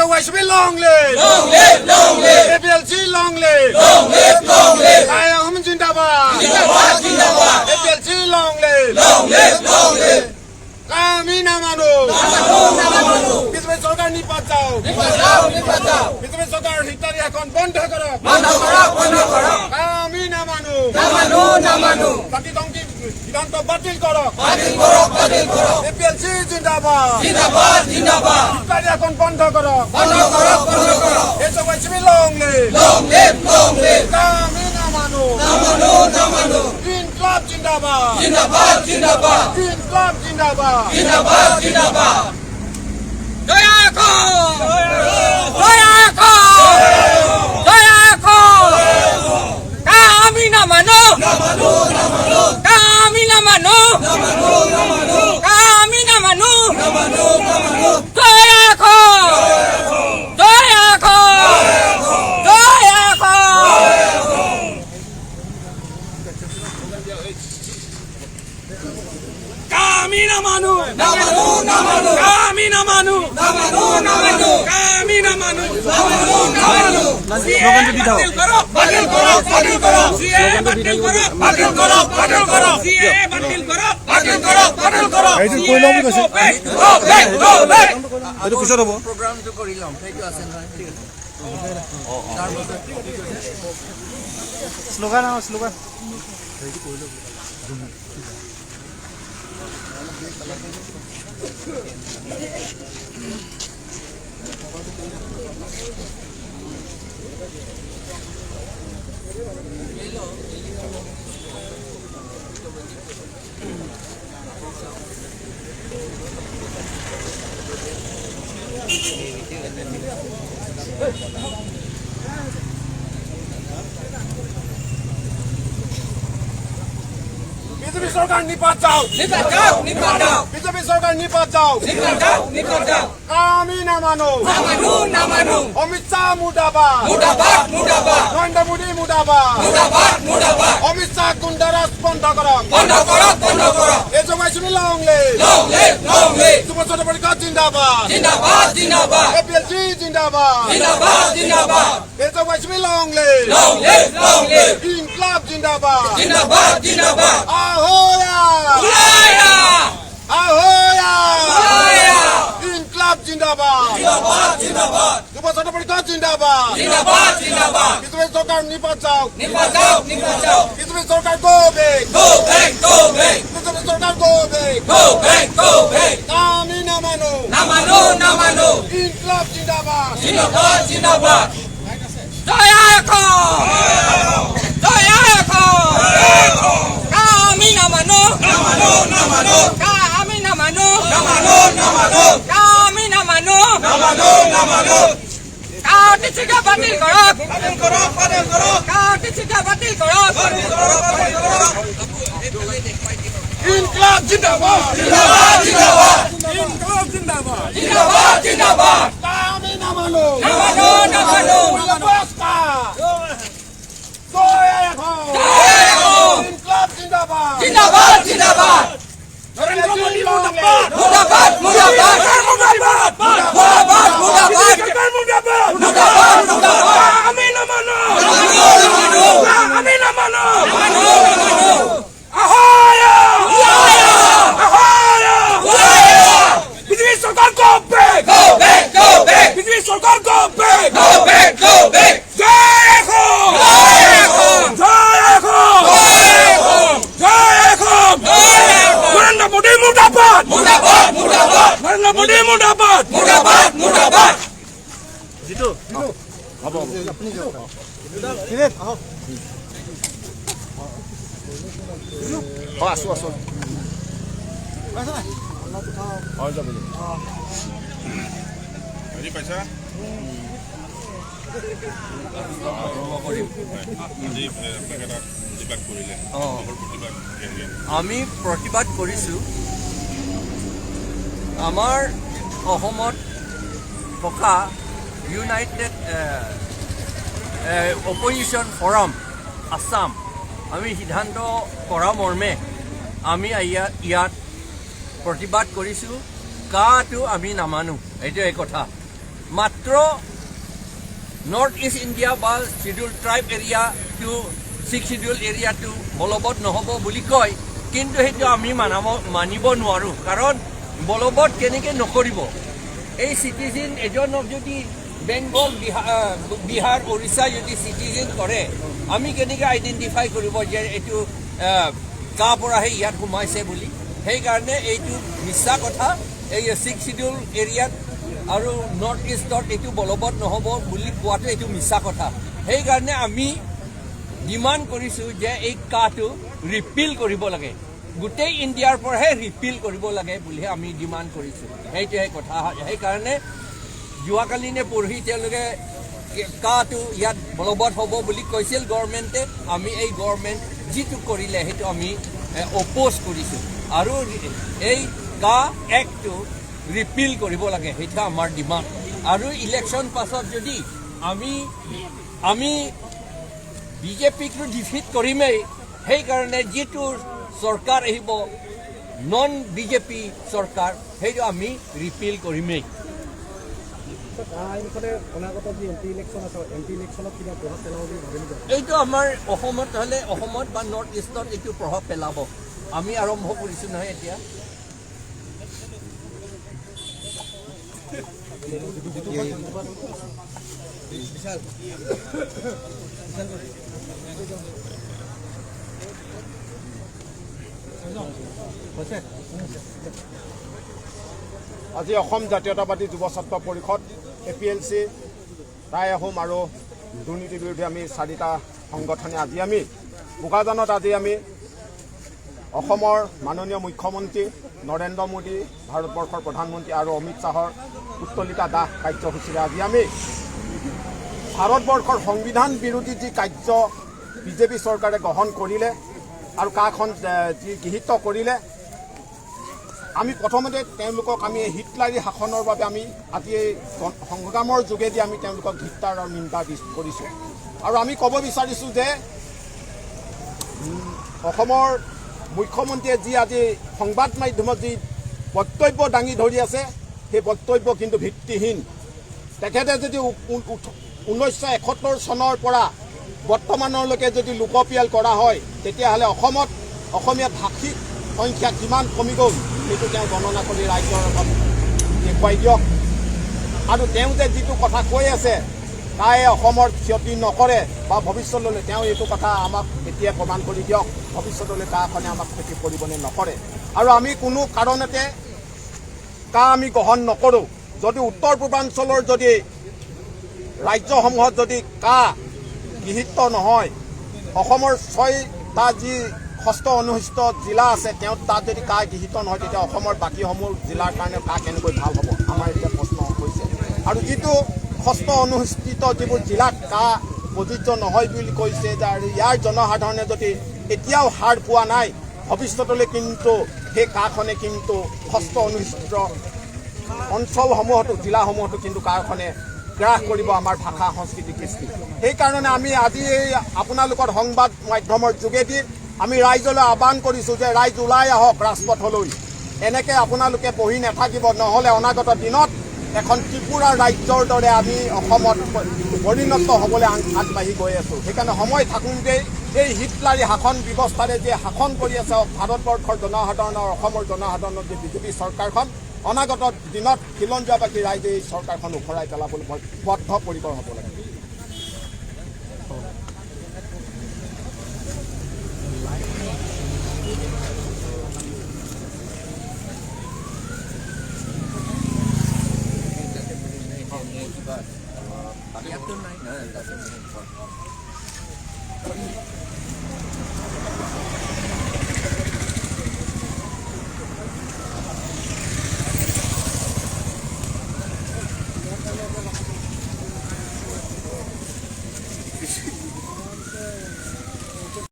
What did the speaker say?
SOYCB long live! Long live, long live! APLC long live! Long live, long live! Tai Ahom জিন্দাবাদ! জিন্দাবাদ, জিন্দাবাদ! APLC long live! Long live, long live! আমি নামানো! নামানো, নামানো! BJP চৰকাৰ নিপাত যাওক! নিপাত যাওক, নিপাত যাওক! বিজেপি চৰকাৰ হিতাৰী এখন বন্ধ কৰক! বন্ধ কৰক, বন্ধ কৰক! আমি নামানো! নামানো, নামানো! জাতি ধ্বংসী সিদ্ধান্ত বাতিল কৰক! বাতিল কৰক, বাতিল কৰক! এপিএলচি জিন্দাবাদ! জিন্দাবাদ, জিন্দাবাদ! হিতাৰী এখন বন্ধ কৰক! বন্ধ কৰক, বন্ধ কৰক! SOYCB long live! Long live, long live! আমি নামানো! নামানো, নামানো! ইনকলাব জিন্দাবাদ! জিন্দাবাদ, জিন্দাবাদ! ইনকলাব জিন্দাবাদ! জিন্দাবাদ, জিন্দাবাদ! দয়া কর, দয়া কর, দয়া কর! আমি না মানো, আমি না মানো, আমি না মানো। দয়া কর, দয়া কর, দয়া কর! আমি না মানো, নামানো, নামানো! আমি না মানো, নামানো, নামানো! আমি না মানো। নামানো, নামানো! বাতিল করো, বাতিল করো, বাতিল করো! সিএ বাতিল করো, বাতিল করো, বাতিল করো! সিএ বাতিল করো, বাতিল করো, বাতিল করো! এইটো কৈ লওঁ বুলি কৈছে। Go back, go back! এইটো পিছত হ'ব। প্ৰগ্ৰামটো কৰি ল'ম, সেইটো আছে নহয়। ঠিক আছে। শ্লোগান আহ, শ্লোগান। বিজেপি চৰকাৰ নিপাত যাওক! নিপাত যাওক, নিপাত যাওক! বিজেপি চৰকাৰ নিপাত যাওক! নিপাত যাওক, নিপাত যাওক! আমি নামানো! নামানো, নামানো! অমিত শ্বাহ মুৰ্দাবাদ! মুৰ্দাবাদ, মুৰ্দাবাদ! নৰেন্দ্ৰ মোদী মুৰ্দাবাদ! মুৰ্দাবাদ, মুৰ্দাবাদ! অমিত শ্বাহ গুণ্ডাৰাজ বন্ধ কৰক! বন্ধ কৰক, বন্ধ কৰক! SOYCB long live! Long live, long live! যুৱ ছাত্ৰ পৰিষদ জিন্দাবাদ! জিন্দাবাদ, জিন্দাবাদ! এপিএলচি জিন্দাবাদ! জিন্দাবাদ, জিন্দাবাদ! SOYCB long live! Long live, long live! Inqilab জিন্দাবাদ! জিন্দাবাদ, জিন্দাবাদ! আহোয়া! উলায়া! আহোয়া! উলায়া! ইনকলাব জিন্দাবাদ! জিন্দাবাদ, জিন্দাবাদ! যুৱ ছাত্ৰ পৰিষদ জিন্দাবাদ! জিন্দাবাদ, জিন্দাবাদ! বিজেপি চৰকাৰ নিপাত যাওক! নিপাত যাওক, নিপাত যাওক! বিজেপি চৰকাৰ go back! Go back, go back! BJP চৰকাৰ go back! Go back, go back! আমি নামানো! নামানো, নামানো! ইনকলাব জিন্দাবাদ! জিন্দাবাদ, জিন্দাবাদ! দয়া কর, দয়া কর! আমি নামানো, নামানো, নামানো! আমি নামানো, নামানো, নামানো! আমি নামানো, নামানো, নামানো! কাটিচিকা বাতিল কৰক, বাতিল কৰক, বাতিল কৰক! কাটিচিকা বাতিল কৰক, বাতিল কৰক, বাতিল কৰক! ইনকলাব জিন্দাবাদ! জিন্দাবাদ, জিন্দাবাদ! ইনকলাব জিন্দাবাদ! জিন্দাবাদ, জিন্দাবাদ! আমি নামানো! নামানো, নামানো! ইনকলাব জিন্দাবাদ! জিন্দাবাদ, জিন্দাবাদ! নরেন্দ্র মোদী মুর্দাবাদ! মুর্দাবাদ, মুর্দাবাদ! মুর্দাবাদ! মুর্দাবাদ, মুর্দাবাদ! মুর্দাবাদ! মুর্দাবাদ, মুর্দাবাদ! আমি না মানো, নামানো, নামানো! আমি না মানো। নামানো, নামানো! আহায়া! উলায়া! আহায়া! উলায়া! বিজেপি সরকার go back! Go back, go back! BJP Sarkar go back! Go back, go back! জয় হো! জয় হো! জয় হো! জয় হো! জয় হো! জয় হো! নরেন্দ্র মোদী মুর্দাবাদ! মুর্দাবাদ, মুর্দাবাদ! নরেন্দ্র মোদী মুর্দাবাদ! মুর্দাবাদ, মুর্দাবাদ! জিতু হ'ব, হ'ব, আপুনি যাওক। বিবেক আহক। অঁ, আছোঁ, আছোঁ। হয়, যাব যাব। বুজি পাইছা? আজি আপোনালোকে তাত প্ৰতিবাদ কৰিলে, কিহৰ প্ৰতিবাদ কেনেকে? আমি প্ৰতিবাদ কৰিছোঁ, আমাৰ অসমত থকা ইউনাইটেড অপজিশ্যন ফৰাম আছাম, আমি সিদ্ধান্ত কৰা মৰ্মে আমি ইয়াত প্ৰতিবাদ কৰিছোঁ। কাটো আমি নামানো, এইটোৱে কথা। মাত্ৰ নৰ্থ ইষ্ট ইণ্ডিয়া বা শ্বিডিউল ট্ৰাইব এৰিয়াটো, ছিক্স শ্বিডিউল এৰিয়াটো বলবৎ নহ'ব বুলি কয়, কিন্তু সেইটো আমি মানিব নোৱাৰোঁ। কাৰণ বলবৎ কেনেকৈ নকৰিব? এই চিটিজেন এজনক যদি বেংগল, বিহাৰ, উৰিষ্যা যদি চিটিজেন কৰে, আমি কেনেকৈ আইডেণ্টিফাই কৰিব যে এইটো কাৰ পৰাহে ইয়াত সোমাইছে বুলি? সেইকাৰণে এইটো মিছা কথা। এই ছিক্স শ্বিডিউল এৰিয়াত আৰু নৰ্থ ইষ্টত এইটো বলবৎ নহ'ব বুলি কোৱাটো এইটো মিছা কথা। সেইকাৰণে আমি ডিমাণ্ড কৰিছোঁ যে এই কাটো ৰিপিল কৰিব লাগে, গোটেই ইণ্ডিয়াৰ পৰাহে ৰিপিল কৰিব লাগে বুলিহে আমি ডিমাণ্ড কৰিছোঁ। সেইটোহে কথা। সেইকাৰণে যোৱাকালি নে পৰহি তেওঁলোকে কাটো ইয়াত বলবৎ হ'ব বুলি কৈছিল গভৰ্ণমেণ্টে। আমি এই গভৰ্ণমেণ্ট যিটো কৰিলে সেইটো আমি অপ'জ কৰিছোঁ আৰু এই কা এক্টটো ৰিপিল কৰিব লাগে, সেইটো আমাৰ ডিমাণ্ড। আৰু ইলেকশ্যন পাছত যদি আমি বিজেপিকটো ডিফিট কৰিমেই, সেইকাৰণে যিটো চৰকাৰ আহিব নন বিজেপি চৰকাৰ, সেইটো আমি ৰিপিল কৰিমেই। এইটো আমাৰ অসমত হ'লে অসমত বা নৰ্থ ইষ্টত এইটো প্ৰভাৱ পেলাব। আমি আৰম্ভ কৰিছোঁ নহয় এতিয়া। আজি অসম জাতীয়তাবাদী যুৱ ছাত্ৰ পৰিষদ, APLC, Tai Ahom আৰু দুৰ্নীতি বিৰোধী আমি চাৰিটা সংগঠনে আজি আমি বোকাজানত আজি আমি অসমৰ মাননীয় মুখ্যমন্ত্ৰী নৰেন্দ্ৰ মোদী, ভাৰতবৰ্ষৰ প্ৰধানমন্ত্ৰী আৰু অমিত শ্বাহৰ পুত্তলিকা দাহ কাৰ্যসূচীৰে আজি আমি ভাৰতবৰ্ষৰ সংবিধান বিৰোধী যি কাৰ্য বিজেপি চৰকাৰে গ্ৰহণ কৰিলে আৰু কাখন যি গৃহীত কৰিলে, আমি প্ৰথমতে তেওঁলোকক আমি হিটলাৰী শাসনৰ বাবে আমি আজি এই সংগ্ৰামৰ যোগেদি আমি তেওঁলোকক ধিক্কাৰ আৰু নিন্দা কৰিছোঁ। আৰু আমি ক'ব বিচাৰিছোঁ যে অসমৰ মুখ্যমন্ত্ৰীয়ে যি আজি সংবাদ মাধ্যমত যি বক্তব্য দাঙি ধৰি আছে, সেই বক্তব্য কিন্তু ভিত্তিহীন। তেখেতে যদি 1971 চনৰ পৰা বৰ্তমানলৈকে যদি লোকপিয়ল কৰা হয়, তেতিয়াহ'লে অসমত অসমীয়া ভাষিক সংখ্যা কিমান কমি গ'ল সেইটো তেওঁ গণনা কৰি ৰাইজৰ আগত দেখুৱাই দিয়ক। আৰু তেওঁ যে যিটো কথা কৈ আছে তাই অসমৰ ক্ষতি নকৰে বা ভৱিষ্যতলৈ, তেওঁ এইটো কথা আমাক এতিয়া প্ৰমাণ কৰি দিয়ক, ভৱিষ্যতলৈ কাখনে আমাক ক্ষতি কৰিবনে নকৰে। আৰু আমি কোনো কাৰণতে কা আমি গ্ৰহণ নকৰোঁ। যদি উত্তৰ পূৰ্বাঞ্চলৰ যদি ৰাজ্যসমূহত যদি কা গৃহীত নহয়, অসমৰ 6টা যি ষষ্ঠ অনুসূচিত জিলা আছে, তেওঁ তাত যদি কা গৃহীত নহয়, তেতিয়া অসমৰ বাকীসমূহ জিলাৰ কাৰণে কা কেনেকৈ ভাল হ'ব, আমাৰ এতিয়া প্ৰশ্ন হৈছে। আৰু যিটো ষষ্ঠ অনুসূচিত যিবোৰ জিলাত কা প্ৰযোজ্য নহয় বুলি কৈছে, যে আৰু ইয়াৰ জনসাধাৰণে যদি এতিয়াও হাৰ পোৱা নাই, ভৱিষ্যতলৈ কিন্তু সেই কাখনে কিন্তু ষষ্ঠ অনুসূচিত অঞ্চলসমূহতো, জিলাসমূহতো কিন্তু কাখনে গ্ৰাস কৰিব আমাৰ ভাষা সংস্কৃতি কৃষ্টি। সেইকাৰণে আমি আজি এই আপোনালোকৰ সংবাদ মাধ্যমৰ যোগেদি আমি ৰাইজলৈ আহ্বান কৰিছোঁ যে ৰাইজ ওলাই আহক ৰাজপথলৈ, এনেকৈ আপোনালোকে বহি নাথাকিব, নহ'লে অনাগত দিনত এখন ত্ৰিপুৰা ৰাজ্যৰ দৰে আমি অসমত পৰিণত হ'বলৈ আগবাঢ়ি গৈ আছোঁ। সেইকাৰণে সময় থাকোঁতেই এই হিটলাৰী শাসন ব্যৱস্থাৰে যে শাসন কৰি আছে ভাৰতবৰ্ষৰ জনসাধাৰণৰ, অসমৰ জনসাধাৰণৰ যে বিজেপি চৰকাৰখন, অনাগত দিনত খিলঞ্জীয়াবাসী ৰাইজে এই চৰকাৰখন উফৰাই পেলাবলৈ বদ্ধপৰিকৰ হ'ব লাগে। ইয়াততো নাই।